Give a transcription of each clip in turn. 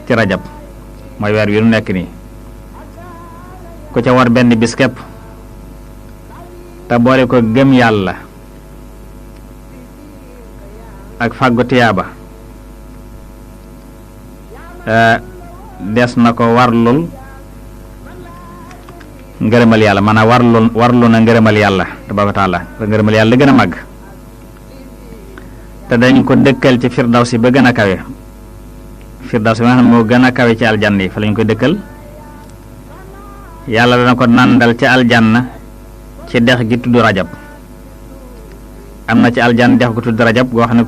ci rajab mooy weer wi nu nekk nii ku ca war benn bis képp te boole ko gëm yàlla ak fàggu tiyaaba des na ko warlul ngërëmal yàlla maanaam warlu na ngërëmal yàlla tabaaraka taala te ngërëmal yàlla gën a màgg te dañ ko dëkkal ci firdawsi ba gën a kawe firdawsi ba nga xam moo gën a kawe ci aljanna yi fa lañ ko dëkkal yàlla dana ko nàndal ci aljanna ci dex gi tudd rajab am na ci aljanna dex gu tudd rajab goo xam ne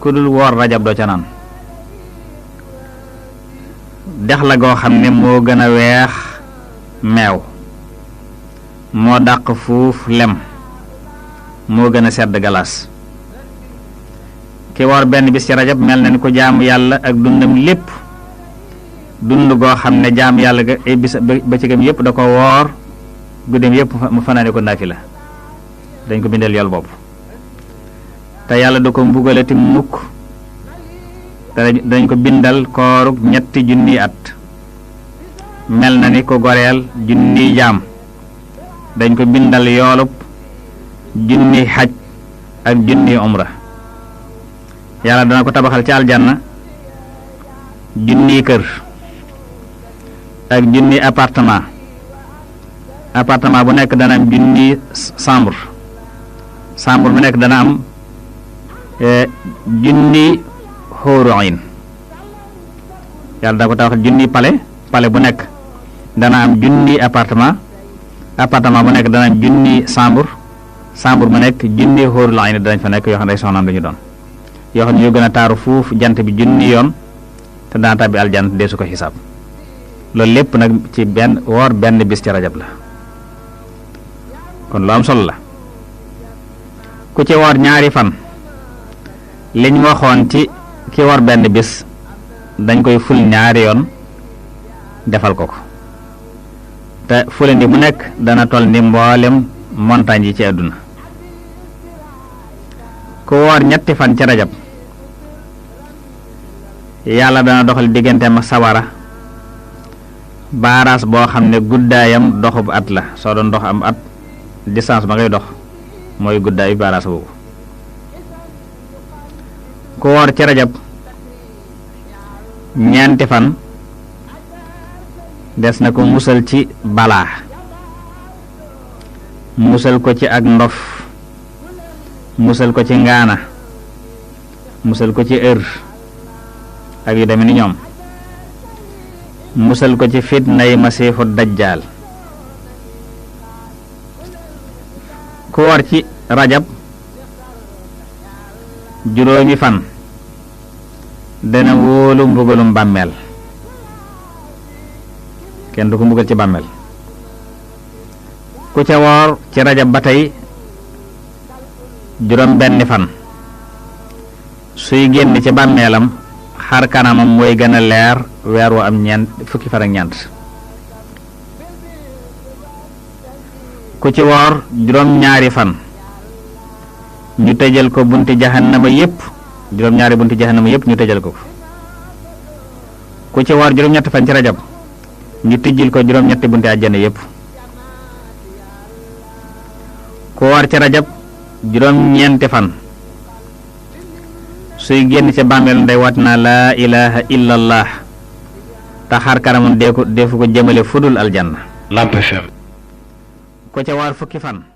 ku dul woor rajab doo ca naan dex la goo xam ne moo gën a weex meew moo dàq fuuf lem moo gën a sedd galaas ki woor benn bis ci rajab mel na ni ko jaamu yàlla ak dundam lépp dund goo xam ne jaam yàlla ga ay bis ba ci gëm yépp da ko woor guddeem yépp mu fanaane ko naafila dañ ko bindal yool bopp te yàlla da ko mbugalati mukk te dañ ko bindal koorug 3 junniy at mel na ni ko goreel junniy jaam dañ ko bindal yoolub junniy xaj ak junniy umra yàlla dana ko tabaxal ci aljanna junniy kër ak junniy appartement bu nekk dana am junniy chambre bu nekk dana am junniy xuuru ayn yàlla dana ko tabaxal junniy palais bu nekk dana am junniy appartement bu nekk dana am junniy chambre bu nekk junniy xuurul ayn danañ fa nekk yoo xam ne ay soxnaam dañu doon yoo xam ne ñoo gën a taaru fuuf jant bi junni yoon te dana tàbbi aljant deesu ko xisaab loolu lépp nag ci woor benn bis ci rajab la kon lu am solo la ku ci woor ñaari fan liñ waxoon ci ki woor benn bis dañ koy ful ñaari yoon defal ko te fulandi bu nekk dana toll ni mboolem montagne yi ci àdduna ku woor ñetti fan ci rajab yàlla dana doxal digganteem ak sawara baaraas boo xam ne guddaayam doxub at la soo doon dox am at distance ba ngay dox mooy guddaayu baaraas boobu ku woor ci rajab ñeenti fan des na ko musal ci balaa musal ko ci ak ndof musal ko ci ngaana musal ko ci ak yu demee ni ñoom musal ko ci fitnay masiixu dajjaal ku war ci rajab juróomi fan dana wóolu mbugalum bàmmeel kenn du ko mbugal ci bàmmeel ku ca woor ci rajab ba tey juróom benni fan suy génn ci bàmmeelam xar kanamam mooy gën a leer weer wu am fukki fan ak ñeent ku ci woor juróom ñaari fan ñu tëjal ko bunti jahannama yépp juróom ñaari bunti jahannama yépp ñu tëjal ko ku ci woor juróom ñetti fan ci rajab ñu tijjil ko juróom ñetti bunti àjjana yépp ku woor ci rajab juróom ñeenti fan suy génn ca bàmmeel ndey wat na laa ilaha illallah te xar kanamam deefu ko jëmale fudul aljanna Lamp FM ko ca waar fukki fan